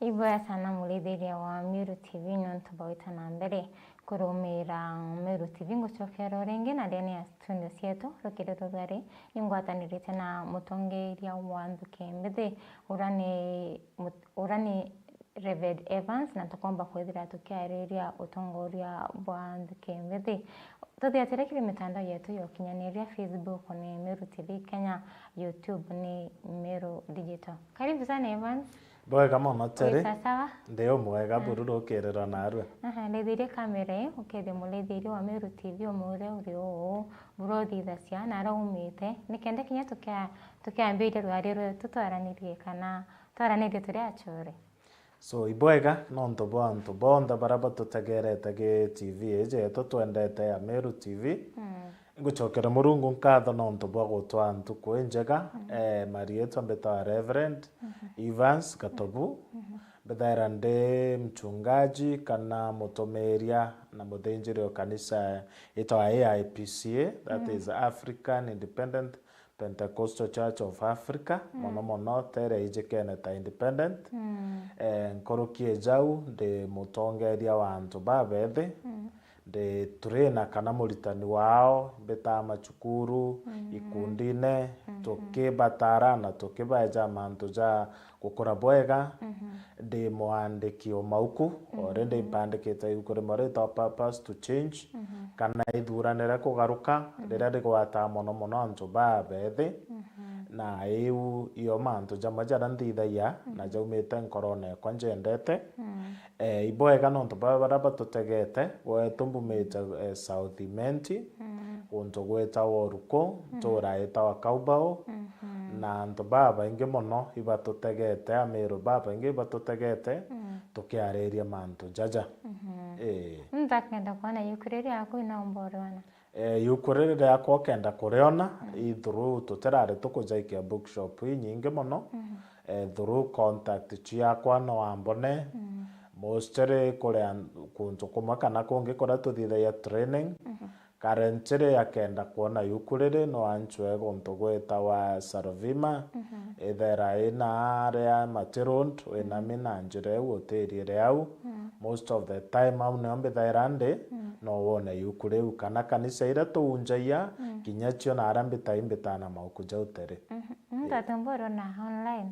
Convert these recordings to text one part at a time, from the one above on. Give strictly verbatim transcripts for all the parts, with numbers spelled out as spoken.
Ibwega sana murithiria wa Meru T V nontu bwa gwita na mbere kurumiira Meru T V. Ngucokera o ringi na ndene ya studio cietu rukiri rurwari, ni ngwatanirite na mutongeria wa nthuki mbithi, uria ni mut-, uria ni Reverend Evans, na tukomba kwithira tukiariria utongoria bwa nthuki mbithi. Tuthiatire kiri mitandao yetu ya ukinyaniria, Facebook ni Meru T V Kenya, YouTube ni Meru Digital. Karibu sana Evans. Bwega mono Terry. Wisa sawa? Ndi umwega, ah, buru rukirira narua. Aha, rithiria kamera ii, ukethia murithiria wa Meru T V umwire uri uu, buru uthithacia na aria umite, nikenda kinya tukia-, tukiambiria rwari rwetu twaranirie kana twaranirie turi achore. So, ibwega nontu bwa antu bonthe baria batutegerete gi T V iji yetu twendete ya Meru T V. Mm. Ngucokera Murungu nkatho nontu bwa gutwaa ntuku injega. Mhm. Eh, mariitwa mbitawa Reverend, mhm, Evans Gatobu. Mhm. Mbithaira ndi mchungaji kana mutumiria na muthinjiri o kanisa itwa A I P C A, that, mm, is African Independent Pentecostal Church of Africa, mm, mono mono teria ijikene ta Independent. Mm. Eh, nkuruki e jau, ndi mutongeria wa antu babethi. Mm. Ndi trainer kana muritani wao, mbitaa macukuru, mm, ikundine, mhm, tukibataara na tukibaeja mantu ja gukura bwega. Mhm. Ndi mwandiki o mauku, mhm, already mpandikite iuku rimwe ritwa Purpose to Change, mhm, kana Ithuranire Kugaruka, mhm, riria rigwataa mono mono antu babethi. Mhm. Na iu io mantu jamwe jaria nthithagia, na, mhm, jaumite nkorone ekwa njendete. Mm. Eh, ibwega nontu ba-, baria batutegete, gwetu mbumite, eh, South Imenti, mm, guntu gwitawa Oruko, mm, ntura itawa Kaubau, mhm, na antu babaingi mono ibatutegete, Amiru babaingi ibatutegete, mm, tukiariria mantu jaja. Mhm. Ii. Ntakenda kwona yuku riria yaku ina umborwana. Eh, yuku riri riakwa ukenda kuriona, mm, i through tutirari tukujaikia bookshop inyingi mono, mhm, eh, through contact ciakwa no ambone, mm, mostly kuria n-, kuntu kumwe kana kungi kuria tuthithagia training. Mhm. Currently akenda kwona yuku riri no ancwe guntu gwitawa Sarovima, mhm, ithera ina aria Mati Road, winami, mhm, na njira iu utiriire au. Mm. Most of the time au nio mbithaira ndi, mm, no wone yuku riu, kana kanisa iria tuunjagia, mm, kinya cio na aria mbitai mbitaa na mauku jau tiri. Mhm. Ii. Ntatumburwa na online?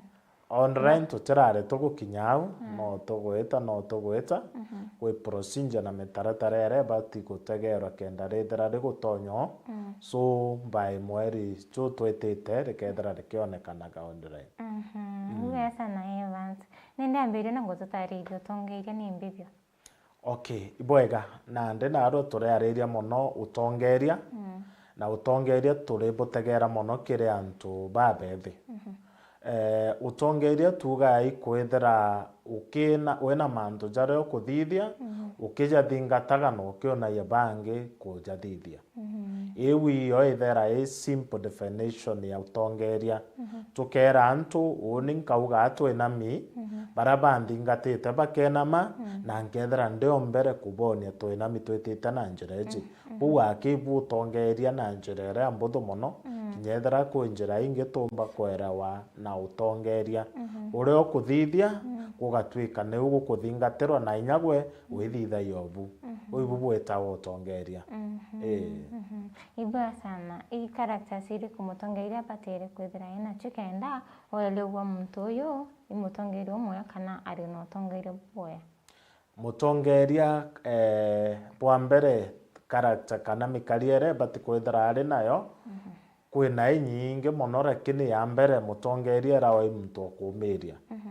Online, na tutirari tugukinya au, mm, no tugwita, no tugwita. Mhm. Kwi procedure na mitaratara iria ibati gutegerwa kenda rithira rigutonya o. Mm. So, by mweri ju twitite, rikethira rikionekanaga online. Mhm. Mm. Ibwega sana Evans. Nindi ambirie na ngututariria utongeria ni mbibio? Okay, ibwega. Nandi narua turiariria mono utongeria, mm, na utongeria turi butegera mono kiri antu babethi. Mhm. Eh, utongeria tuugaa ikwithira ukina, wina mantu jaria ukuthithia, mhm, ukijathingataga na ukionagia bangi kujathithia. Mhm. Iu iyo ithera i simple definition ya utongeria. Mhm. Tukeera antu, uuni nkauga twinami, mhm, baria banthingatite bakenama, mhm, na nkethira ndi o mbere kubonia twinami twitite na njira iji. Mhm. Mhm. Buu aki ibu utongeria na njira iria mbuthu mono, mhm, kinya ethira kwi njira ingi tuumba kwerewa na utongeria. Mhm. Uria ukuthithia, mhm, gugatwika niu gukuthingatirwa na inya gwe, mhm, withithagia ubu. Mhm. Uu ibu bwitawa utongeria. Mhm. Ii. Mhm. Ibwega sana. I characters iriku mutongeria abataire kwithira enacio kenda weligwa muntu uyu i mutongeria umwega kana ari na utongeria bubwega? Mutongeria, eh, bwa mbere, character kana mikaria iria ibati kwithira ari nayo, mhm, kwina inyingi mono, lakini ya mbere, mutongeria erawa i muntu wa kuumiria. Mhm.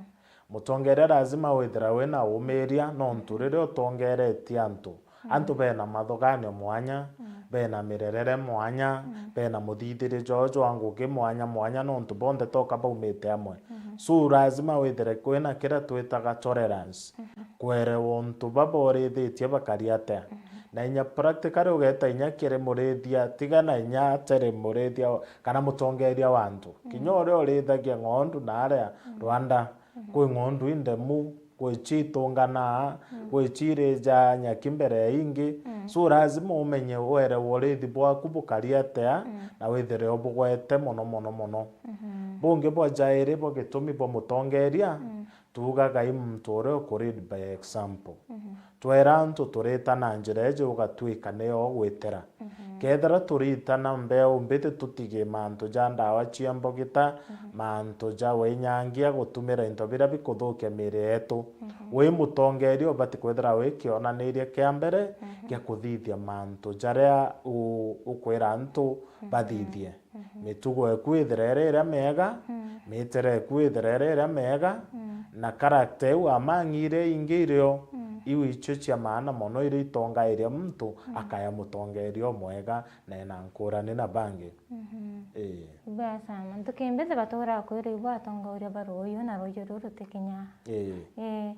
Mutongeria lazima withira wina uumiria, nontu riria utongeretie antu, mm, antu bena mathuganio mwanya, mm, bena mirerere mwanya, mm, bena muthithirio jwao jwa ngugi mwanya mwanya, nontu bonthe toka baumite amwe. Mhm. So, lazima withire kwina kiria twitaga tolerance, mhm, kwerewa untu baba urithitie bakari atia. Mhm. Na inya practically ugeeta inya kiri murithia, tiga na inya atiri murithia kana mutongeria wa antu. Mhm. Kinya uria urithagia ng'ondu na aria, mhm, Rwanda, mhm, kwi ng'ondu indemu, kwi cia itunganaa, mm, kwi cia irija nyaki mbere ya ingi. Mm. So lazima umenye werewa urithi bwaku bukari atia, mm, na withire ubugwete mono mono mono. Mhm. Bungi bwa jairi bwa gitumi bwa mutongeria, mm, tuugaga i muntu uria uku lead by example. Mhm. Twera antu turita na njira iji ugatwika niyo ugwitira. Mhm. Kethira turitana mbeu mbithi tutige mantu ja ndawa cia mbogita, mhm, mantu ja winyangia, gutumira into biria bikuthukia miiri yetu. Mhm. Wi mutongeria ubati kwithira wi kionaniria kia mbere, mhm, gia kuthithia mantu jaria u-, ukwira antu, mhm, bathithie. Mhm. Mitugo eku ithire iri iria miega, mm, miitire eku ithire iri iria miega, mm, na character iu amang'i iria ingi irio, mm, iu icio cia maana mono iria itongairia muntu, mm, akaya mutongeria umwega na ena nkurani na bangi. Mhm. Ii. Ibwega sana. Ntuki mbithi batuura kwira ibo atongoria ba ruuyu na ruuyu ruu rutikinya. Ii. Ii.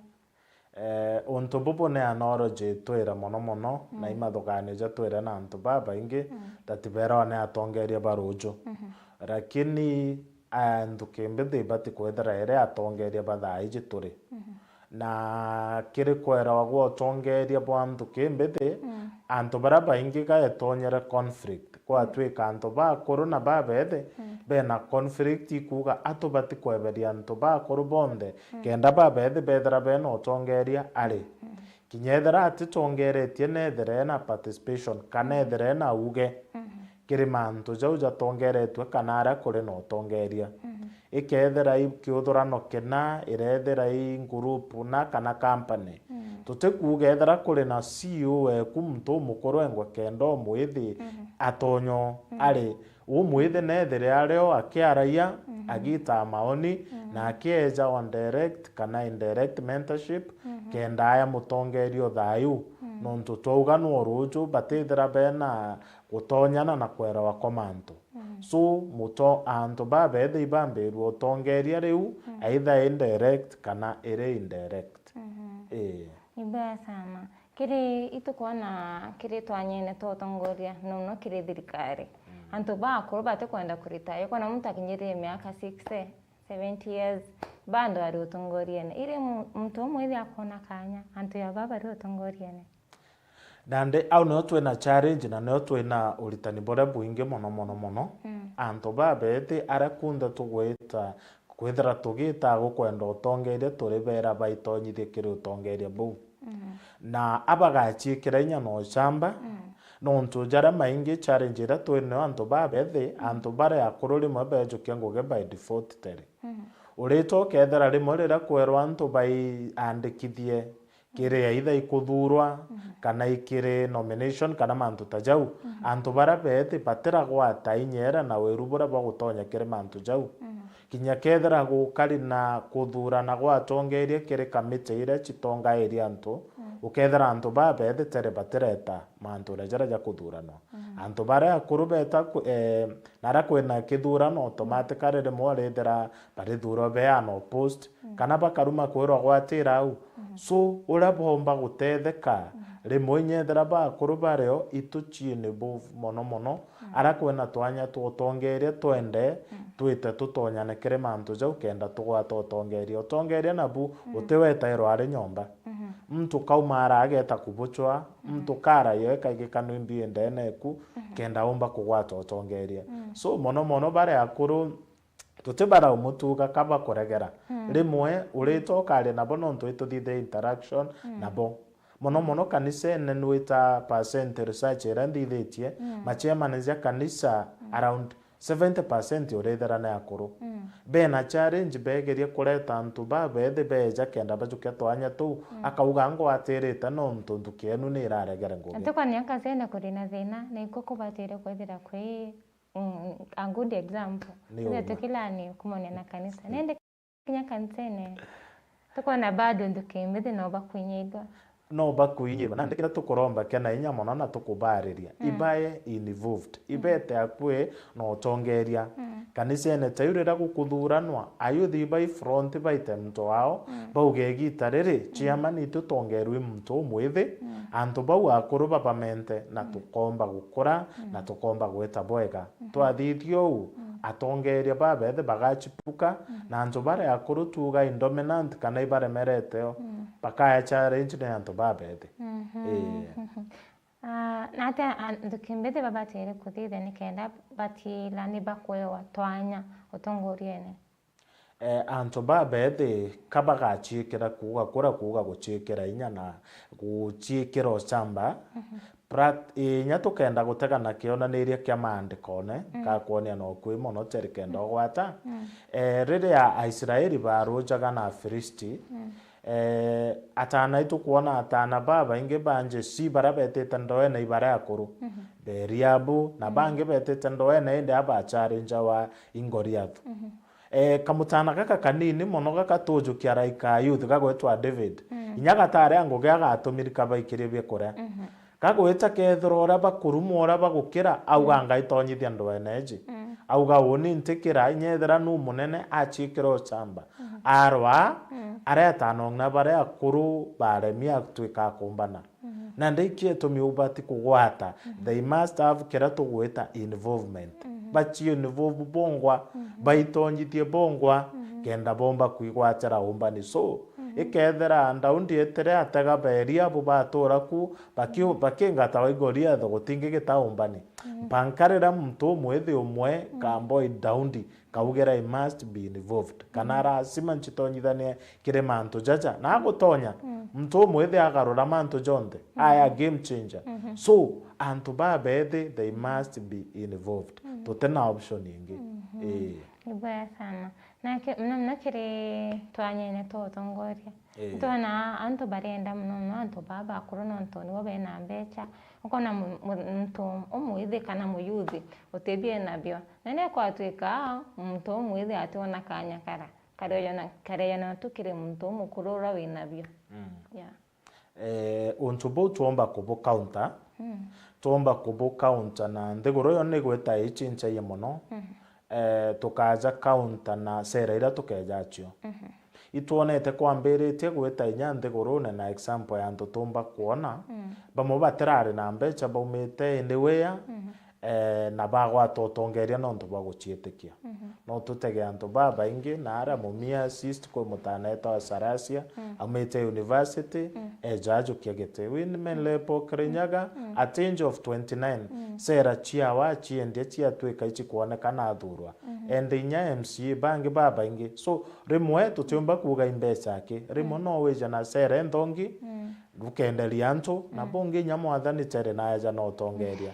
Eh, untu bubu ni analogy itwira mono mono, na, mm, imathuganio jatwire na antu babaingi, mm, that beerwa ni atongeria ba ruuju. Mhm. Lakini, eh, ntuki mbithi ibati kwithira iri atongeria ba thaa iji turi. Mhm. Na kiri kwerewa gwa utongeria bwa ntuki mbithi, mm, antu baria baingi gaetonyere conflict. Kwatwika antu bakuru na babethi, mm, bena conflict ikuuga atubati kweberia antu bakuru bonthe, mm, kenda babethi bethira bena utongeria ari. Mm. Kinya ethira atitongeretie, neethira ena participation, kana, mm, ethira ena uuge, mhm, kiri mantu jau jatongeretue kana aria kuri na utongeria. Mhm. Ikeethira i kiuthurano kina, ireethira i ngurupu na kana company. Mm. Tutikuuga ethira kuri na C E O weku muntu umukuru engwe kenda umwithi, mhm, atonyo, mm, ari umwithi neethire ario akiaragia, mhm, agiitaa maoni, mhm, na akieeja on direct kana indirect mentorship, mhm, kenda aya mutongeria uthayu. Mm. Nontu twauga nwo ruuju batithira bena gutonyana na kwerewa kwa mantu. Mm. So, muto-, antu babethi ibambirua utongeria riu, mm, either indirect kana iri indirect. Mhm. Ii. Ibwega sana. Kiri, itukwona kiri twanyene twa utongoria, na muno kiri thirikari. Mm. Antu bakuru batikwenda kuritaya. Kwona muntu akinyirire miaka sixty, seventy years, bado ari utongoriene. Iri mu-, muntu umwithi akwona kanya, antu ya baba ari utongoriene. Nandi au nio twina challenge na nio twina uritani buria bwingi mono, mono, mono. Mm. Antu babethi aria kunthe tugwita, kwithira tugita gukwenda utongeria turi beera baitonyithie kiri utongeria buu. Mm. Na abagaciikira inya na ucamba, mm, nontu jaria maingi challenge iria twinayo antu babethi, mm, antu baria akuru rimwe beejukia ngugi by default teri. Mm. Urita ukethira rimwe riria kwerwa antu baiandikithie kiri either ikuthuurwa, mhm, kana ikiri nomination, kana mantu ta jau, mhm, antu baria beethi batiragwata inya iria na wiru buria bwa gutonya kiri mantu jau. Mhm. Kinya kethira gukari na kuthuurana gwa atongeria kiri kamiti iria citongairia antu, mhm, ukethira antu babeethi tiri batireta mantu na jaria ja kuthuuranwa. Mhm. Antu baria akuru beeta ku-, eh, na aria kwina kithuurano, automatically rimwe urithira barithuurwa beana post, mm, kana bakaruma kwirwa gwatira au. Mm. So, uria boomba gutetheka, mm, rimwe inya ethira bakuru bario, ituciini bu mono mono, mm, aria kwina twanya twa utongeria twende, mm, twite tutonyane kiri mantu jau kenda tugwata utongeria. Utongeria nabu, mm, utiwetairwa ari nyomba. Mhm. Muntu kauma ara ageta kubuchwa, mhm, muntu kara yo ekaigika nwimbi ndene eku, mhm, kenda umba kugwata utongeria. Mm. So, mono mono baria akuru, tuti baraumutuga ka bakuregera. Mm. Rimwe, urita ukaria nabo nontu ituthithia interaction, mm, nabo. Mono mono kanisene nwita percent research iria nthithitie, mm, machairman ja kanisa, mm, around seventy percent urithira ni akuru. Mm. Bena challenge begerie kureta antu babethi beeja kenda bajukia twanya tuu, mm, akauga, "Ngwatirite nontu nthuki yenu ni iraregere ngugi." Antu kwani kanisene kuri na thina, na ikuo kubatire kwithira kwi, mm, a good example. Ni tuge uma. Tukilani kumonena kanisa. Nende kinya kanisene, tukwona bado nthuki mbithi no bakwinyairwa. No bakwinyairwa. Nandi kiria tukuromba kia na inya mono na tukubariria. Mm. Ibae involved. Mm. Ibete akui na utongeria. Mm. Kanisene ta iu riria gukuthuranwa, ayuthi bai front baite muntu wao, mm, bauge igita riri, mm, chairman itu tongerwe muntu umwithi, mm, antu bau akuru babamente na, mm, tukomba gukura, mm, na tukomba gwita bwega. Mhm. Twathithia uu, mm, atongeria babethi bagachipuka, mm, na antu baria akuru tuuga i dominant kana ibaremerete o, mm, bakaya challenge ni antu babethi. Mhm. Ii. Ah, na atia a-, nthuki mbithi babatire kuthithia nikenda batila ni bakwewa twanya utongoriene? Eh, antu babethi ka bagaciikira kuuga kura kuuga guciikira inya na guciikira ucamba, prac-, inya tukenda gutegana kionaniria kia maandikone, gakwonia no kwi mono teri kenda ugwata. Eh, riria Aisraeli barujaga na Afilisti, eh, atana itu kwona atana babaingi ba njeci baria betite ndoene ibari akuru, Beriabu, na bangi betite ndoene indi abacharinjawa i Ngoliathu. Eh, kamutana gaka kanini mono gakatujukia araika a youth gagwitwa David. Inya gatari a ngugi agatumiri kabaikirie biakuria. Gagwita kethirwa uria bakurumwa uria bagukira, auga, "Ngai tonyithia ndwene iji." Auga, "Uni ntikira, inya ethira nu munene aciikira ucamba." Arwa, areta anong'ina baria akuru baremia atwika akumbana. Na ndiki itumi ubati kugwata, they must have kiria tugwita involvement. Baci involve bongwa, baitonyithie bongwa, kenda bomba kwigwatira umbani. So, ikethira Daudi etire atega Beriabu batura ku, baki-, bakingata wa Goliathu gutingi gita umbani. Mpanka riria muntu umwithi umwe kamboi Daudi, kaugira, "I must be involved." Kana lazima ncitonyithanie kiri mantu jaja. Na agutonya, muntu umwithi agarura mantu jonthe. Aya game changer. So, antu babethi, they must be involved. Tutina option ingi. Ii. Ni bwega sana. Nake, muna muna kiri twanyene twa utongoria. Ii. Twona antu barenda muno muno antu baa bakuru nontu nibo bena mbecha. Ukona mu-, mu-, muntu umwithi kana muyuthi utibie nabio. Na ni kwatwika muntu umwithi ationa kanya kara. Karejana, karejana tu kiri muntu umukuru uria winabio. Yeah. Eh, untu buu twomba kubu counter, twomba kubu counter na nthiguru yo ni gwita ichinchaie mono. Eh, tukaja counter na sera iria tukeja acio. Itwonete kwambiritie gwita inya nthigurune na example ya antu tumba kwona, bamwe batirari na mbecha baumite indi wia, eh, na bagwata utongeria nontu bwa guciitikia. No tutege antu babaingi, na aria mumia assist kwi mutana etawa Sarasia, aumite university, eja ajukia giti. Winnie Menlepo Kirinyaga, at age of twenty-nine, sera ciawa ciendia ciatwika icikwoneka na athurwa. Ende inya M C A bangi babaingi. So, rimwe tutiumba kuuga i mbecha aki, rimwe no wije na sera inthongi, rukenderia antu, na bungi inya mwathani tere naeja na utongeria.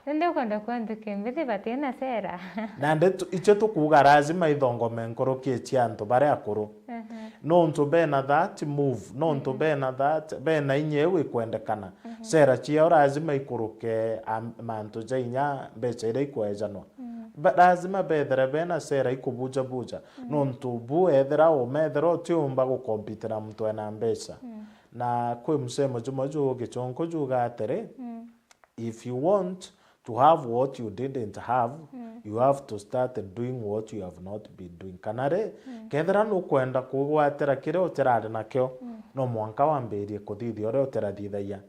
Nindi ukwenda kwandika mbithi batina sera. Nandi tu-, icio tukuuga lazima ithongome nkuruki cia antu baria akuru. Nontu bena that move, nontu bena that, bena inya iu ikwendekana. Sera ciao lazima ikuruke am-, mantu ja inya mbecha iria ikwejanwa. Ba-, lazima bethere bena sera ikubujabuja. Nontu bu ethira umethira utiumba gukompitira muntu ena mbecha. Na kwi musemo jumwe ju gichonko juga atiri, if you want to have what you didn't have, you have to start doing what you have not been doing. Kana ri, kethira nukwenda kugwatira kiria utirari nakio, no mwanka wambirie kuthithia uria utirathithagia.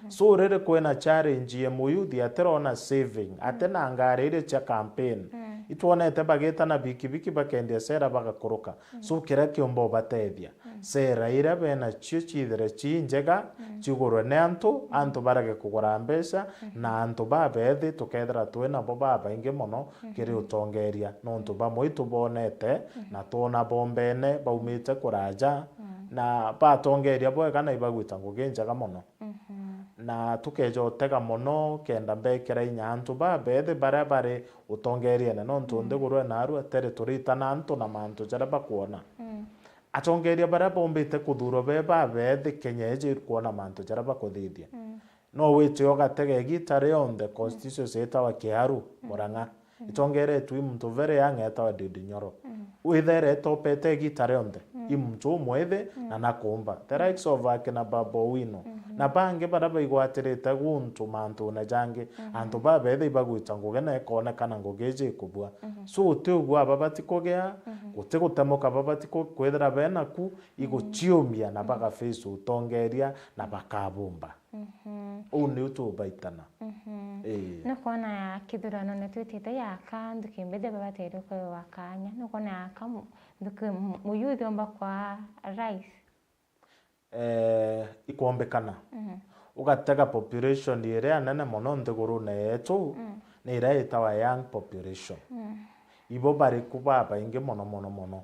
So riri kwina challenge ye muyuthi atirona saving, atina ngari iria cia campaign. Itwonete bagitana bikibiki bakendia sera bagakuruka. So kiria kiumba ubatethia, sera iria benacio ciithire ci njega, cigurwe ni antu, antu barege kugura mbeca, na antu babethi tukethira twi nabo babaingi mono kiri utongeria, nontu bamwe itubonete na twona bombene baumite kuraja, na batongeria bwega na ibagwita ngugi njega mono. Na tukeja utega mono kenda mbekira inya antu babethi baria bari utongeriene, nontu nthiguru ena arua tere turitana antu na mantu jaria bakwona. Atongeria baria bombite kuthurwa be babethi Kenya iji kwona mantu jaria bakuthithia. No wite ugatega igita rionthe constituency itawa Kiharu, Murang'a. Itongeretwe i muntu very young etawa Ndindi Nyoro. Withere etopete igita rionthe, i muntu umwithi na nakumba. The likes of akina Baba Owino. Na bangi baria baigwatirite guntu mantune jangi. Antu babethi ibagwita ngugi na ikonekana ngugi iji ikubua. So uti uguo aba bati kugia, guti gutemuka babati ku-, kwithira benaku, iguciumia na bagaface utongeria na bakabumba. Uu niu tubaitana. Ii. Nukwona kithurano ni twitite yaka nthuki mbithi babateirwe kwewa kanya. Nukwona yaka mu-, nthuki mu-, muyuthi omba kwa rais. Eh, ikwombekana. Ugatega population iria nene mono nthigurune yetu, ni iria itawa young population. Ibo bariku babaingi mono, mono, mono.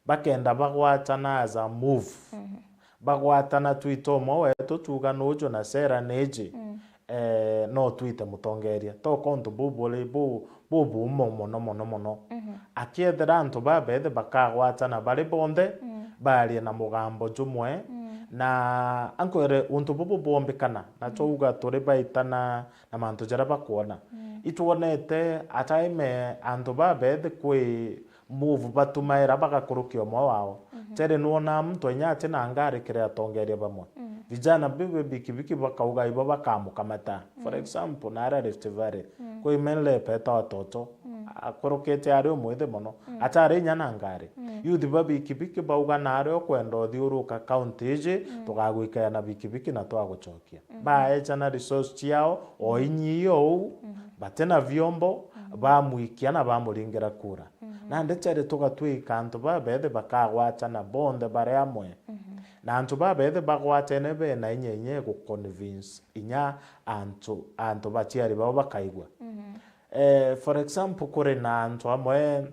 bakenda bagwatana as a move. Mhm. Bagwatana twite umwe wetu, tuuga nuju na sera niji. Mm. Eh, no twite mutongeria. Toka untu buu buri bu-, bubuumo mono, mono, mono. Mhm. Akiethira antu babethi bakagwatana bari bonthe, mm, barie na mugambo jumwe, mm, na ankwire untu bubu bwombikana, na, mm, twauga turi baitana na mantu jaria bakwona. Mm. Itwonete ataime antu babethi kwi move batumaira bagakurukia umwe wao. Mhm. Tere nwona muntu inya ati na ngari kiri atongeria bamwe. Mm. Vijana bibi bikibiki bakauga ibo bakamukamata. For, mm, example, nara Rift Valley, mm, kwi menle peta watoto, mm, akurukite ari umwithi mono. Mm. Atari inya na ngari. Mm. Youth ba bikibiki bauga nari ukwenda uthiuruka county iji, mm, tugagwikaya na bikibiki na twagucokia. Mhm. Baeja na resource ciao, o, mhm, inyi iyo uu, mhm, bati na vyombo, mhm, bamwikia na bamuringira kura. Mhm. Nandi ceri tugatwika antu babethi bakagwatana bonthe bari amwe. Mhm. Na antu babethi bagwatene bena inya inya iguconvince inya antu, antu baciari bao bakaigua. Mhm. Eh, for example, kuri na antu amwe,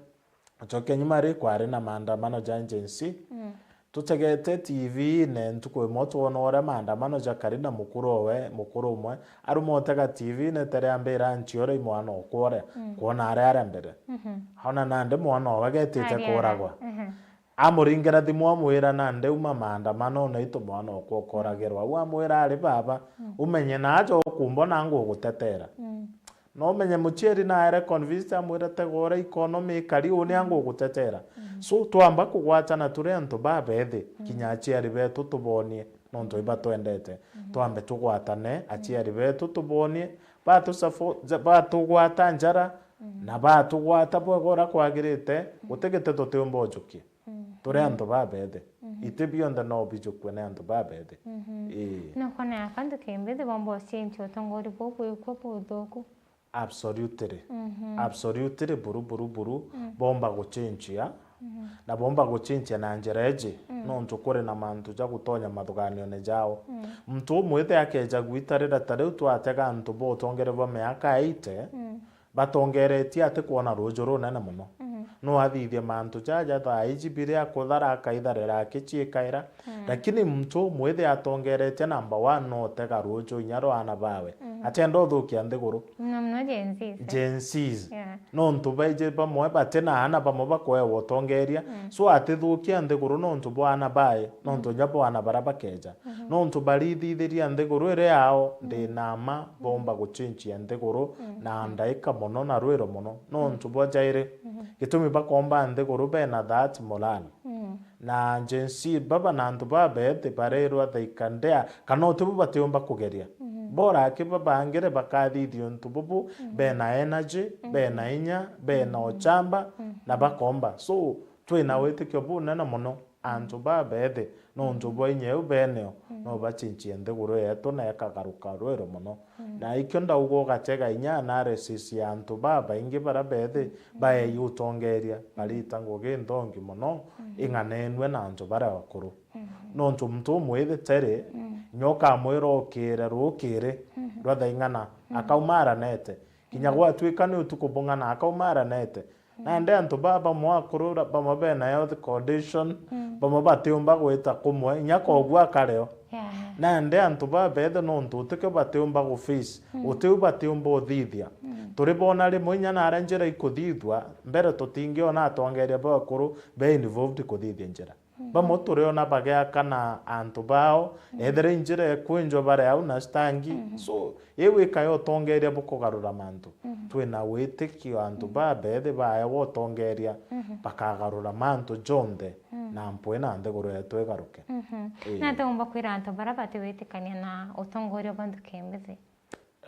acokia nyuma ri kwari na maandamano ja Gen Z. Mm. Tutegete T V-ine ntuku imwe twona uria maandamano jakari na mukuru owe, mukuru umwe, aruma utega T V-ine tere ambira nchiore i mwana okwa uria, mm, kwona aria aria mbere. Mhm. Aona nandi mwana owe agetite kuragwa. Mhm. Amuringira thimu amwira nandi uma maandamanone itu mwana okwa ukoragirwa. Au amwira ari baba, mm, umenye naaja ukumbona ngugutetera. Mm. No umenye muciari naere convinced amwira tegora economy ikari uni angugutetera. Mm. So twamba kugwatana turi antu babethi, mm, kinya aciari betu tubonie nontu ibatwendete. Mm. Twambe tugwatane, mm, aciari betu tubonie, batusapo-, ja-, batugwata njara, mm, na batugwata bwega uria kwagirite, mm, guti giti tutiumba ujukia. Mm. Turi antu babethi. Mhm. Iti bionthe no bijukue ni antu babethi. Mhm. Ii. Na kwona yakwa ntuku imbithi bomba ucenjia utongori buu bwikua buthuku? Absolutely. Mhm. Absolutely, buru, buru, buru, mm, bomba gucenjia. Mhm. Na bomba gucenjia na njira iji, mm, nontu kuri na mantu ja gutonya mathuganione jao. Mm. Muntu umwithi akeja gwitarira ta riu twatega antu ba utongere bwa miaka eighty, mm, batongeretie ati kwona ruuju runene mono. Mhm. No athithie mantu jaja thaa iji biri akuthara akaitharira akiciikaira. Mm. Lakini muntu umwithi atongeretie number one no utega ruuju inya rwa aana bawe. Mhm. Atienda uthukia nthiguru. Muno muno Gen Z, eh? Gen Zs. Yeah. Nontu baiji bamwe bati na aana bamwe bakwewa utongeria. Mm. So atithukia nthiguru nontu bwa aana bae, nontu, mm, inya bwa aana baria bakeja. Mhm. Nontu barithithiria nthiguru iri yao, mm, ndi na mma bomba gucenjia nthiguru, mm, na, mm, ndaika mono na rwiro mono. Nontu, mm, bwa jairi, mhm, gitumi bakomba nthiguru bena that morale. Mm. Na Gen Z baba na antu babethi barirwa they can dare, kana utibu batiumba kugeria. Mhm. Bora aki babangire bakathithia untu bubu, mhm, bena energy, mhm, bena inya, bena, mhm, uchamba, mhm, na bakomba. So, twina, mhm, witikio bunene mono. Antu babethi, nontu bwa inya iu beneo, mm, no bacenjie nthiguru yetu na ikagaruka rwiro mono. Mm. Na ikio ndauga ugatega inya analysis ya antu babaingi baria bethi, mm, baei utongeria, barita ngugi nthongi mono, mm, ing'anenue na antu baria bakuru. Mm. Nontu muntu umwithi teri, mm, inya ukamwira ukire rukiri, mm, rwa thaa ing'ana, mm, akauma aranete. Kinya, mm, gwatuika ni utuku bung'ana, akauma aranete. Nandi antu baa bamwe akuru ra-, bamwe bena health condition, mm, bamwe batiumba gwita kumwe, inya koguo akareo. Yeah. Nandi antu baa bethe nontu utikio batiumba guface, mm, utiu batiumba uthithia. Mm. Turi bona rimwe inya naria njira ikuthithua, mbere tutingiona atongeria bakuru be involved kuthithia njira. Mhm. Bamwe turiona bagiakana antu bao, mhm, ethira injira ikwinjwa bari au na stangi. Mhm. So, iu ikae utongeria bukugarura mantu. Mhm. Twina witikio antu, mhm, babethi baewa utongeria, mhm, bakagarura mantu jonthe, mhm, na mpwi na nthiguru yetu igaruke. Mhm. Ii. Na tuumba kwira antu baria batiwitikania na utongoria bwa nthuki mbithi?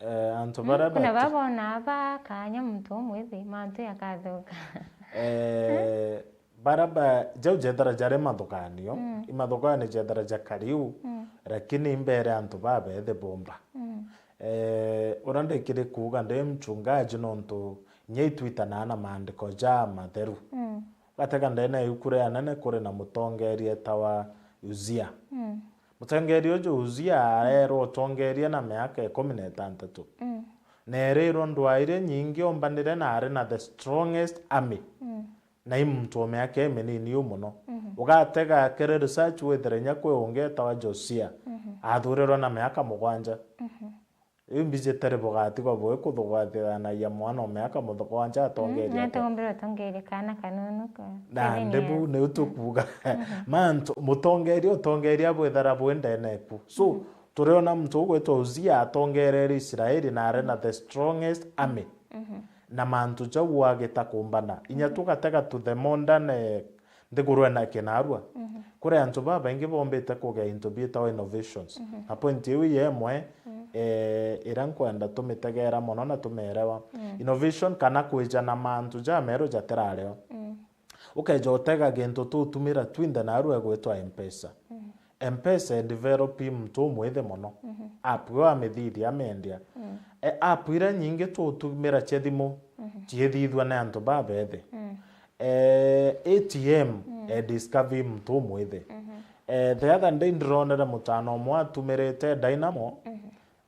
Eh, antu, mm, baria kuna bati- babona aba kanya muntu umwithi, mantu yakathuka. Eh, baria ba-, jau jethira jari mathuganio, mm, imathuganio jethira jakariu, mm, lakini imbere antu babethi bumba. Mm. Eh, uria ndikiri kuuga ndi mchungaji nontu inya itwitanaa na maandiko ja matheru. Mm. Gatega ndene ya iuku ria anene kuri na mutongeria etawa Uzia. Mm. Mutongeria uju Uzia areerwa utongeria na miaka ikumi na itantatu. Mm. Na erirwa ndwaa iria nyingi ombanire na ari na the strongest army. Mm. Na i muntu o miaka iminini u muno. Mm. Ugatega kiri research withire inya kwi ungi etawa Josia. Mhm. Athurirwe na miaka mugwanja. Mhm. Iu mbiji tiri bugatigwa bui kuthugathithanagia mwana o miaka mugwanja atongeria ate? Natombire utongeria kana kanunu ka Na seven ndibu years. Niu tukuuga. Mhm. Mantu, mutongeria, utongeria bwithara bwi ndene eku. So, mhm, turiona muntu ugwitwa Uzia atongereire Israeli na ari na the strongest army. Mhm. Na mantu jau agita kumbana. Inya tugatega to the modern, eh, nthiguru ena kinarua. Mhm. Kuri antu babaingi bombite kugea into bietawa innovations. Mhm. Na point iu yemwe, mhm, eh, ira nkwenda tumitegera mono na tumerewa. Mhm. Innovation kana kwija na mantu jameru jatirareo. Mhm. Ukeja utega gintu tutumira twinthe narua egwitwa Mpesa. Mhm. Mpesa e develop muntu umwithe mono. Mhm. App yo amithithia amendia. Mhm. E, app ira nyingi tutumira cia thimu, mhm, ciithithua ni antu babethe. Mhm. Eh, A T M, mm, e discover muntu umwithe. Mhm. Eh, the other day ndironere mutano umwe atumirite Dynamo, mhm,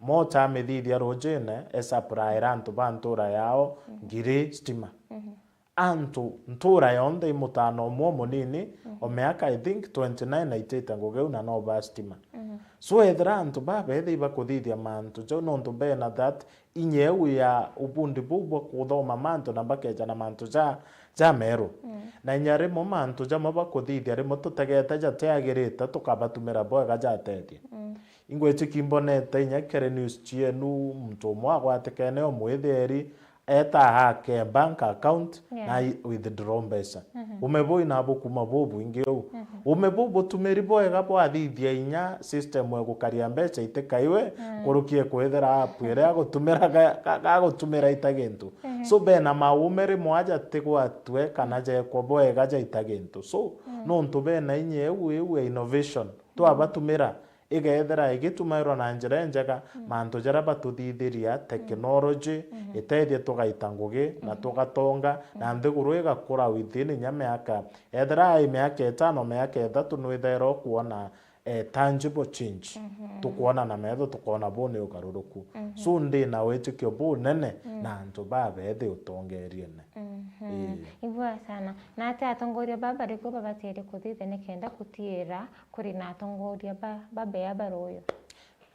mocha amithithia rujine, e supplyira antu ba ntura yao, mhm, ngiri stima. Mhm. Antu, ntura yonthe i mutano umwe munini, mhm, o miaka, I think, twenty nine aitite ngugi iu na no ba stima. Mhm. So, ethira antu babethe ibakuthithia mantu jau, nontu bena that inya iu ya ubundi buu bwa kuthoma mantu na bakeja na mantu ja, ja meru. Mm. Na inya rimwe mantu jamwe bakuthithia rimwe tutegete jatiagirite, tukabatumira bwega jatethia. Mm. Ingwitikia imbonete inya kiri news cienu, muntu umwe agwatikene o mwithiri, eta hack bank account, yeah, na i-, withdraw mbeca. Mhm. Ume buu inabo kuma bubwingi uu. Mhm. Ume buu butumiri bwega bwathithia inya system egukaria mbeca itikaiwe, mm, nkuruki ekwithira app iria agutumira ga-, ga-, gagutumira ita gintu. Mhm. So, bena maume rimwe aja tigwatue kana, mm, jekwa bwega jaita gintu. So, mm, nontu bena inya iu, iu ya innovation, mm, twabatumira, igethira igitumairwa na njira injega, mm, mantu jaria batuthithiria, mm, technology, mhm, itethie tugaita ngugi, na, mhm, tugatonga, na, mhm, nthiguru igakura within inya miaka. Ethira i miaka itano, miaka ithatu, nwithaira ukwona, eh, tangible change. Mhm. Tukwona na metho, tukwona buu ni ugaruruku. Mhm. So, ndi na witikio bunene, mm, na antu babethi utongeriene. Mhm. Ii. Ibwega sana. Na ati atongoria baba bariku babatiire kuthithia nikenda gutiira kuri na atongoria ba, babea ba ruuyu?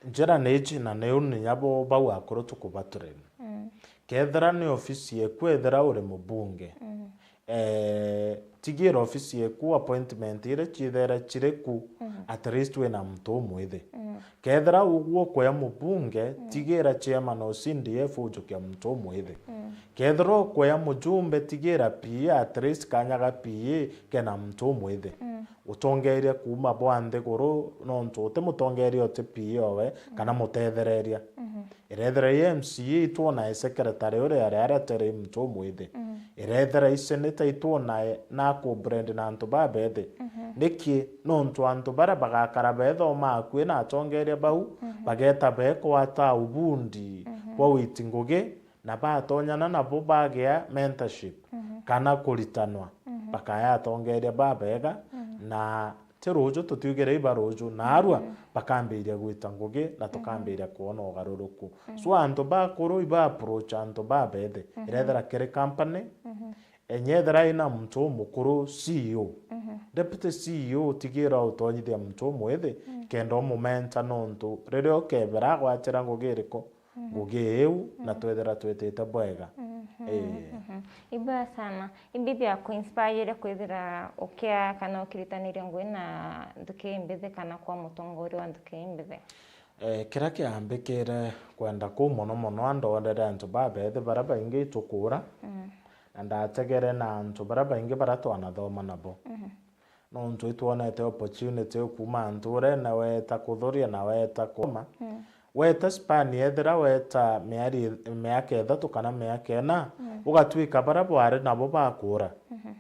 Njira ni iji, na niu ninya bo bau akuru tukubaturira. Mm. Kethira ni ofisi yeku, ethira uri mubunge, mm, eh, tigira ofisi yeku, appointment iria ciithaira ciri ku, mm, at least wina muntu umwithi. Mm. Kethira ugwo ukwea mubunge, mm, tigira chairman o C D F ujukia muntu umwithi. Mm. Kethira ukwea mujumbe, tigira P A, at least kanya ga P A kena muntu umwithi. Mm. Utongeria kuuma bwa nthiguru, nontu uti mutongeria uti P A owe, kana, mm, mutethereria. Mhm. Irethira i M C A itwona i secretary uria ari aria teri muntu umwithi. Mm. Irethira i senator itwona e, na akubrand na antu babethi. Mhm. Niki? Nontu antu baria bagakara bethoma akui na atongeria bau, mhm, bageta bekwata ubundi, mhm, bwa witi ngugi, na batonyana nabo bagea mentorship, mhm, kana kuritanwa, mhm, bakaya atongeria babega, mhm, na ti ruju tutiugire iba ruju, na arua, mhm, bakambiria gwita ngugi, na, mhm, tukambiria kwona ugaruruku. Mhm. So, antu bakuru iba approach antu babethi, mhm, irethira kiri company, mhm, enye ethira ina muntu umukuru, C E O, mhm, deputy C E O, tigira utonyithia muntu umwithi, mhm, kenda umumenta, nontu riria ukebera agwatira ngugi iriku, mhm, ngugi iu, na, mhm, twethira twitite bwega. Mhm, ii, mhm. Ibwega sana. Imbithi ya kuinspire kwithira ukia kana ukiritaniria ngugi na nthuki imbithi kana kwa mutongoria wa nthuki imbithi? Eh, kiria kiambikire kwenda kuu mono mono, andorere antu babethi baria baingi itukura, mm, na ndategere na antu baria baingi baria twanathoma nabo. Mhm. Nontu itwonete opportunity yo kuuma nturene, weta kuthuria na weta koma. Mm. Weta span, ethira weta mieri, miaka ithatu kana miaka ina, mm, ugatwika baria bwari nabo bakura. Mhm.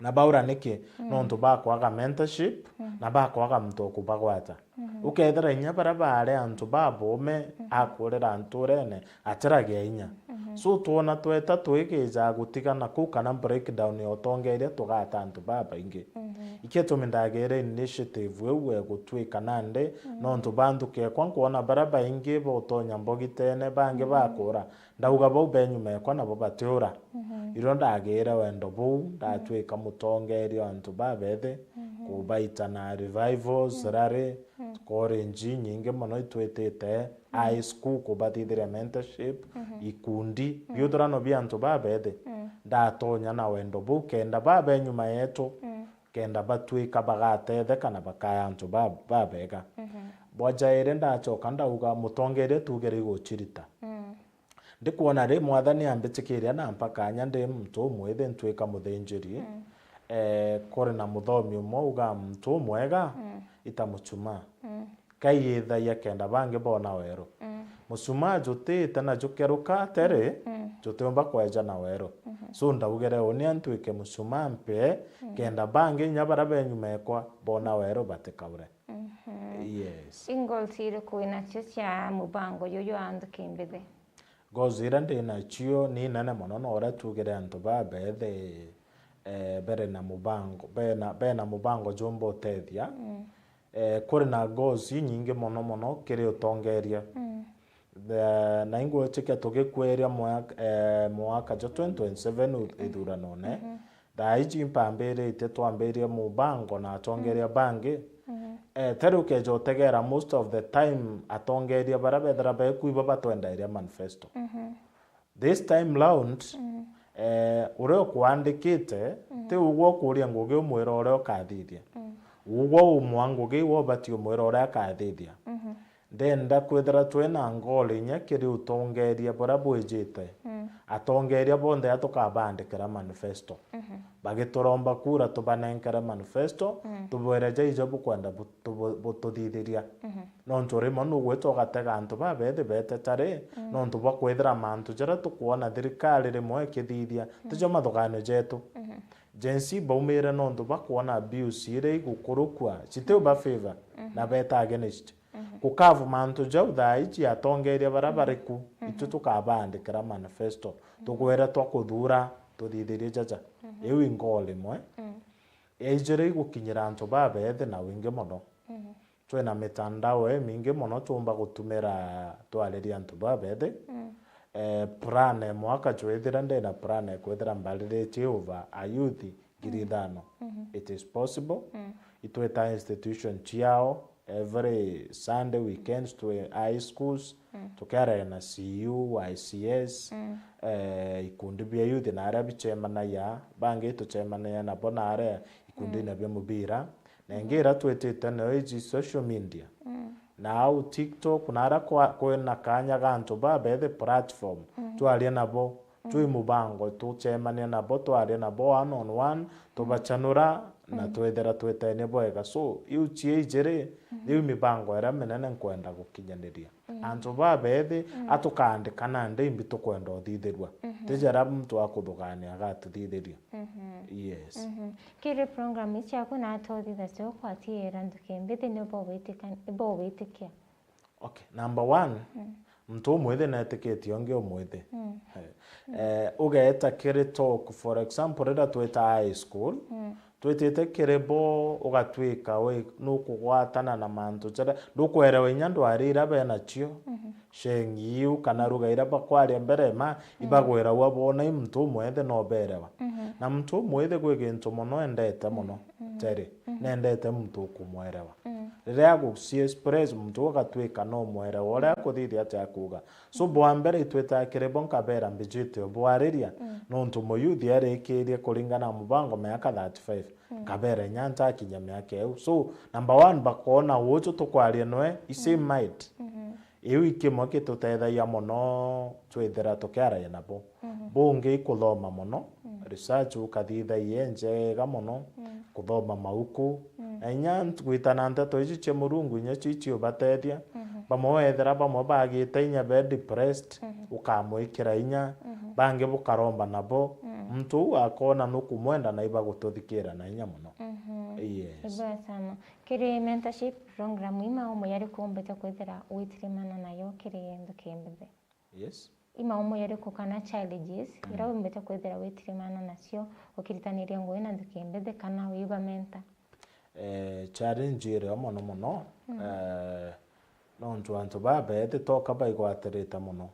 Na baura niki? Mm. Nontu bakwaga mentorship, mm, na bakwaga muntu wa kubagwata. Mhm. Ukethira inya baria baari antu babome, mhm, akurira nturene, atiragia inya. Mhm. So, twona tweta twigija gutigana kuu kana breakdown ya utongeria tugata antu babaingi. Mhm. Ikio itumi ndagire initiative iu ya gutwika nandi, mhm, nontu ba nthuki ekwa nkwona baria baingi bautonya mbogitene, bangi, mhm, bakura. Ndauga bau be nyuma ekwa nabo batiura. Mhm. Irio ndagire wendo buu, ndatwika, mhm, mutongeria wa antu babethi, mhm, kubaita na revivals, rally, college nyingi mono itwitite, high school kubathithiria mentorship, ikundi, biuthurano bia antu babethi. Ndatonya na wendo buu kenda babe nyuma yetu, kenda batwika bagatetheka na bakaya antu ba-, babega. Bwa jairi ndachoka ndauga, mutongeria tugere iguchirita. Ndikwona ri Mwathani ambitikiria na mpa kanya ndi muntu umwithi ntwika muthinjiri. Eh, kuri na muthomi umwe uga muntu umwega ita muchumaa. Kaiyithagia kenda bangi bona weru. Muchumaa jutite na jukeruka teri, jutiumba kweja na weru. So ndaugire unia ntwike muchumaa mpee, kenda bangi inya baria be nyuma ekwa bona weru batikaure. Yes. I goals iriku winacio cia mubango juju wa Nthuki Mbithi? Goals iria ndi nacio ni nene mono, na uria tugire antu babethi, eh, bere na mubango, bena, bena mubango jumba utethia. Eh, kuri na goals inyingi mono mono kiri utongeria. The, na ingwitikia tugikweria mwaka, eh, mwaka jwa twenty twenty-seven u-, ithuranone. Thaa iji mpambiritie twambirie mubango na atongeria bangi. Eh, teri ukeja utegera, most of the time atongeria baria bethira beku ibo batwenderia manifesto. This time round, eh, uria ukuandikite, ti ugwe ukuria ngugi umwira uria ukathithia. Ugwe umwa ngugi, iwe ubati umwira uria akathithia. Ndenda kwithira twina ngoli inya kiri utongeria buria bwijite. Atongeria bonthe a tukabandikira manifesto. Bagituromba kura tubanenkere manifesto, tubwire jaijo bukwenda bu-, tubu-, bututhithiria. Nontu rimwe nugwita ugatega antu babethi beteta ri, nontu bwa kwithira mantu jaria tukwona thirikari rimwe ikithithia, tijo mathuganio jetu. Gen Z baumire nontu bakwona abuse iria igukurukua, citiu ba favor, na beta against. Gukavu mantu jau thaa iji atongeria baria bari ku, itu tukabandikira manifesto, tukwira twa kuthura, tuthithirie jaja. Iu i ngoo rimwe. Yaijire igukinyira antu babethi na wingi mono. Twina mitandao imingi mono tuumba gutumira twariria antu babethi. Eh, plan e mwaka jwithira ndina plan e kwithira mbariritie over a youth ngiri ithano. It is possible. Itwita institution ciao every Sunday, weekends, twi high schools, tukiarana na C U, Y C S, eh, ikundi bia youth na aria bicemanagia, bangi tucemanagia nabo na aria ikundine bia mubira. Na ingi iria twitite nayo iji social media. Na au TikTok, na aria kwa-, kwina kanya ga antu babethi platform, twaria nabo, twi mubango, tucemania nabo, twaria nabo one on one, tubachanura, na twethira twetania bwega. So, iu cia ijiri, riu mibango iria minene nkwenda gukinyaniria. Antu babethi, atukaandika nandi imbi tukwenda uthithirua. Ti jaria muntu akuthugania agatuthithiria. Yes. Kiri program ici ciaku na atothithagia ukwatiira Nthuki Mbithi ni bogwitikia? Okay, number one, muntu umwithi netikitie ungi umwithi. Eh, eh, ugeeta kiri talk, for example, riria twita high school, twitite kiri bo, ugatwika wi nukugwatana na mantu jaria ndukwerewa inya ndwari iria benacio. Sheng iu kana ruga iria bakwaria mbere ma, ibagwiragua bona i muntu umwithi no berewa. Na muntu umwithi gwi gintu mono endete mono, teri, nendete muntu ukumwerewa. Riria aguci express muntu ugatwika no mwerewa uria akuthithia atia akuuga. So bwa mbere itwitaga kiri bo nkabera mbijite ubwariria, nontu muyuthi arikirie kuringana na mubango miaka thirty-five. Nkabera inya ntakinya miaka iu. So number one, bakoona uju tukwaria noe, i same mind. Iu i kimwe gitutethagia mono twithira tukiaragia nabo. Bungi i kuthoma mono, research ukathitha ienjega mono, kuthoma mauku. Na inya nt-, gwitana nteto iji cia Murungu inya cio iciubatethia. Bamwe wethira bamwe bagite inya be depressed, ukamwikira inya, bangi bukaromba nabo. Muntu uu akoona nukumwenda na ibagututhikira na inya mono. Yes. Ibwega sana. Kiri mentorship program, i maumo jariku umbite kwithira witirimana nayo kiri Nthuki Mbithi? Yes. I maumo jariku kana challenges iria umbite kwithira witirimana nacio ukiritaniria ngugi na Nthuki Mbithi kana wiba mentor? Eh, challenge iria mono mono, eh, nontu antu babethi toka baigwatirite mono.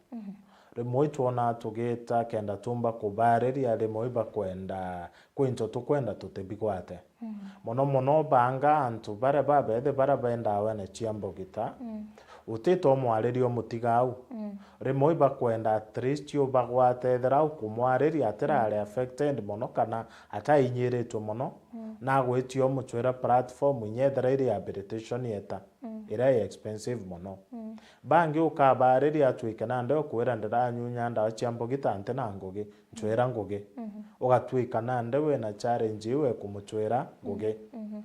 Rimwe itwonaa tugita kenda tumba kubariria, rimwe ibakwenda kwi into tukwenda tutibigwate. Mm. Mono mono banga antu baria babethi baria bendaa wene cia mbogita, mm, utitwa umwariria umutiga au. Mm. Rimwe ibakwenda at least ubagwate, ethira ukumwariria atirari, mm, affected mono kana atainyiritwe mono, mm, nagwitia umucwira platform inya ethira i rehabilitation yeta, mm, iria i expensive mono. Mm. Bangi ukabariria atwike nande ukwira ndiranyunya ndawa cia mbogita nti na ngugi, ncwira ngugi. Mhm. Ugatwika nande wina challenge iu ekumucwira ngugi. Mhm.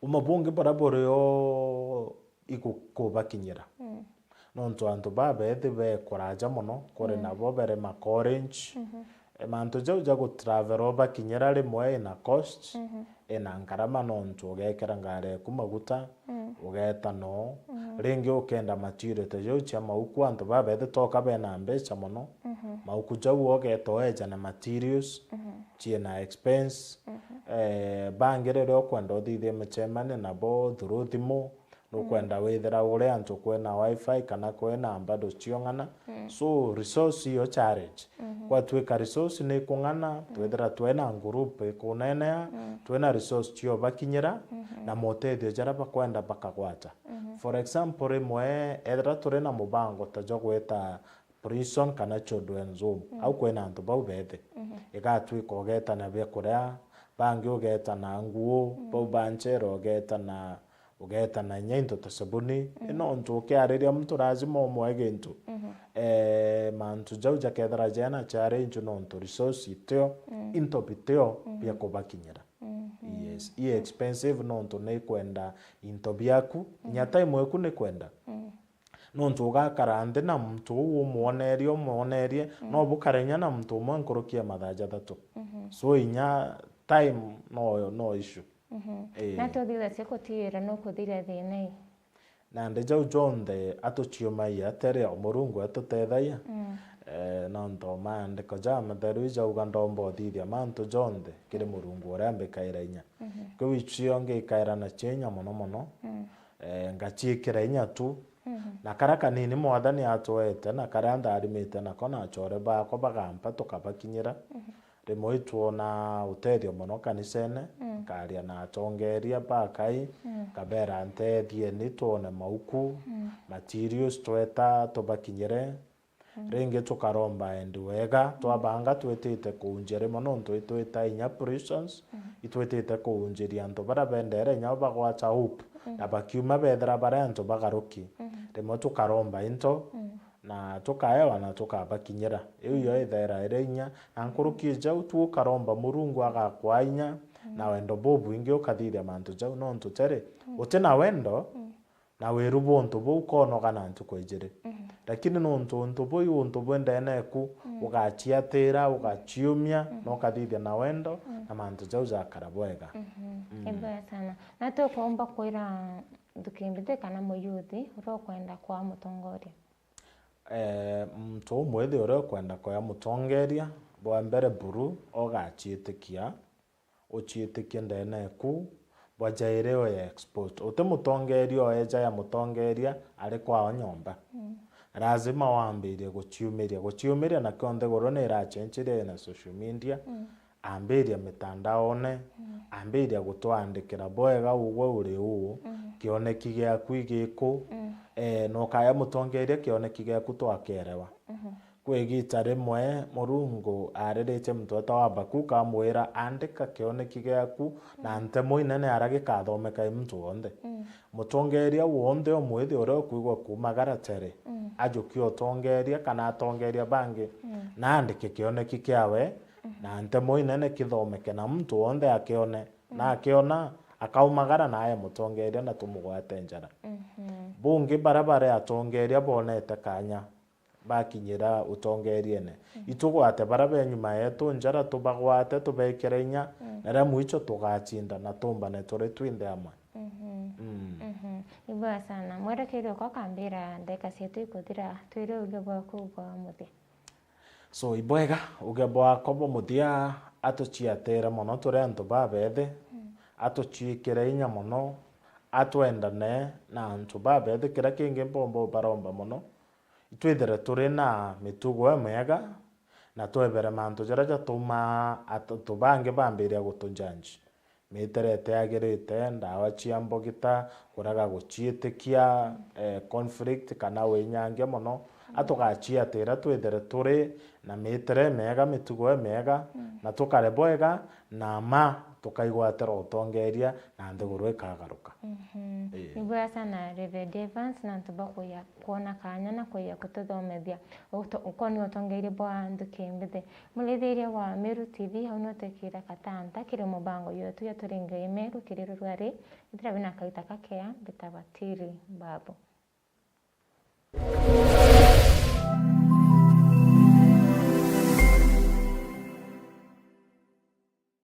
Umo bungi buria buri o iku-, kubakinyira. Mm. Nontu antu babethi be kuraja mono, kuri, mm, nabo bari ma college. Mhm. E, mantu jau ja gutravel ubakinyira rimwe ina cost, mhm, ina ngarama, nontu ugekira ngari eku maguta, mm, ugeta noo. Mm. Ringi ukenda material ta jau cia mauku, antu babethi toka bena mbeca mono. Mhm. Mauku jau ugeta ueja na materials, mhm, ciina expense. Mhm. Eh, bangi riria ukwenda uthithie micemania nabo through thimu, nukwenda, mm, withira uri antu kwina wifi kana kwina bundles ciong'ana. Mm. So resource iyo challenge. Mhm. Gwatwika resource ni kung'ana, mm, twithira twina group ikunenea, mm, twina resource cio bakinyira, mhm, na motethio jaria bakwenda bakagwata. Mhm. For example, rimwe ethira turi na mubango ta jwa gwita prison kana children's home, mm, au kwina antu bau bethi. Mhm. Igatwika ugeta na biakuria, bangi ugeta na nguo, mm, bau ba njera ugeta na, ugeta na inya into ta sabuni. Mm. Ino ntu ukiariria muntu lazima umwe gintu. Mhm. Eh, mantu jau jakethira jena challenge nontu resource itio, mm, into bitio, mm, bia kubakinyira. Mm. Yes. I expensive nontu ni kwenda into biaku, inya, mm, time eku ni kwenda. Mm. Nontu ugakara nthi na muntu uu umwonerie, umwonerie, mm, no bukare inya na muntu umwe nkuruki ya mathaa jathatu. Mhm. So inya time no, no issue. Mhm. Ii. Na tuthithagia gutiira nukuthiria thina ii? Nandi jau jonthe atuciumagia ateria o Murungu atutethagia. Mm. Eh, nontu maandiko jamatheru ijauga ndomba uthithia mantu jonthe kiri Murungu uria mbikaira inya. Mhm. Kwiu icio ngikaira nacio inya mono mono. Mm. Eh, ngaciikira inya tu. Mhm. Na karia kanini Mwathani atwete na karia antharimite nako na achore bakwa bagampa tukabakinyira. Mhm. Rimwe itwona utethio mono kanisene, mm, nkaria na atongeria bakai, mm, nkabera ntethieni twone mauku, mm, materials tweta tubakinyire. Mm. Ringi tukaromba endi wega, mm, twabanga twitite kuunjia rimwe nontu itwita inya prisons, mm, itwitite kuunjiria antu baria bendere inya bagwata hope, mm, na bakiuma bethira bari antu bagaruki. Mm. Rimwe tukaromba into, mm, na tukaewa na tukabakinyira. Iu yo, mm, ithaira iri inya, na nkuruki jau tu ukaromba Murungu agakwaa inya, mm, na wendo bubwingi ukathithia mantu jau, nontu teri, mm, uti na wendo, mm, na wiru bwa untu buu ukonoga na ntuku ijiri. Mhm. Lakini nontu untu buu i untu bwi ndene eku, mm, ugaciatira, ugaciumia, mhm, na ukathithia na wendo, mm, na mantu jau jakara bwega. Mhm. Mm. Ibwega sana. Na tukumba kwira nthuki mbithi kana muyuthi uria ukwenda kwaa mutongoria? Eh, muntu umwithi uria ukwenda kwaa mutongeria, bwa mbere buru ugaciitikia, uciitikie ndene eku, bwa jairi uye exposed. Uti mutongeria ueja ya mutongeria ari kwao nyomba. Mm. Lazima wambirie guciumiria. Guciumiria nakio nthiguru ni iracenjirie na social media. Mm. Ambiria mitandaone, mm, ambiria gutwandikira bwega ugwe uri uu, mm, kioneki giaku igiku, mm, eh, na ukaya mutongeria kioneki giaku twakerewa. Mhm. Kwi igiita rimwe, Murungu aariritie muntu wetagwa Habakuku, amwira, "Andika kioneki giaku na, mm, ntemo inene aria gikathomeka i muntu wonthe." Mm. Mutongeria wonthe umwithi uria ukwigua kuumagara teri, mm, ajukie utongeria kana atongeria bangi, mm, na andike kioneki kiawe, mm, na ntemo inene kithomeke na muntu wonthe akione, mm, na akiona, akaumagara na ae mutongeria na tumugwate njara. Mhm. Bungi baria bari atongeria bonete kanya, bakinyira utongeriene. Mhm. Itugwate baria be nyuma yetu njara, tubagwate, tubekire inya, mm, na ria mwicho tugacinda na tumbane turi twinthe amwe. Mhm. Mm. Mhm. Ibwega sana. Mwerekeire uko kambira ndeka cietu ikuthira, twire uge bwaku bwa muthia. So, ibwega, uge bwakwa bwa muthia, atuciatire mono turi antu babethi, mm, atuciikire inya mono, atwendane na antu babethi. Kiria kingi mpomba ubaromba mono, twithire turi na mitugo imiega, na twebere mantu jaria jatumaa antu bangi bambiria gutujanji. Mitere itiagirite, ndawa cia mbogita, kuraga guciitikia, eh, conflict kana winyangia mono. A tugaciatira twithire turi na mitere imiega, mitugo imiega, na tukare bwega, na mma tukaigwatira utongeria, na nthiguru ikagaruka. Mhm. Ii. Ni bwega sana, Reverend Evans, na antu bakuya kwona kaanya na kuya kututhomethia uto-, ukoni utongeria bwa nthuki mbithi. Murithiria wa Meru T V, hau no twikire katanta kiri mubango yetu ya Turinge Meru kiri rurua ri, ithira wina kaita kakea, mbitagwa Tiri Babu.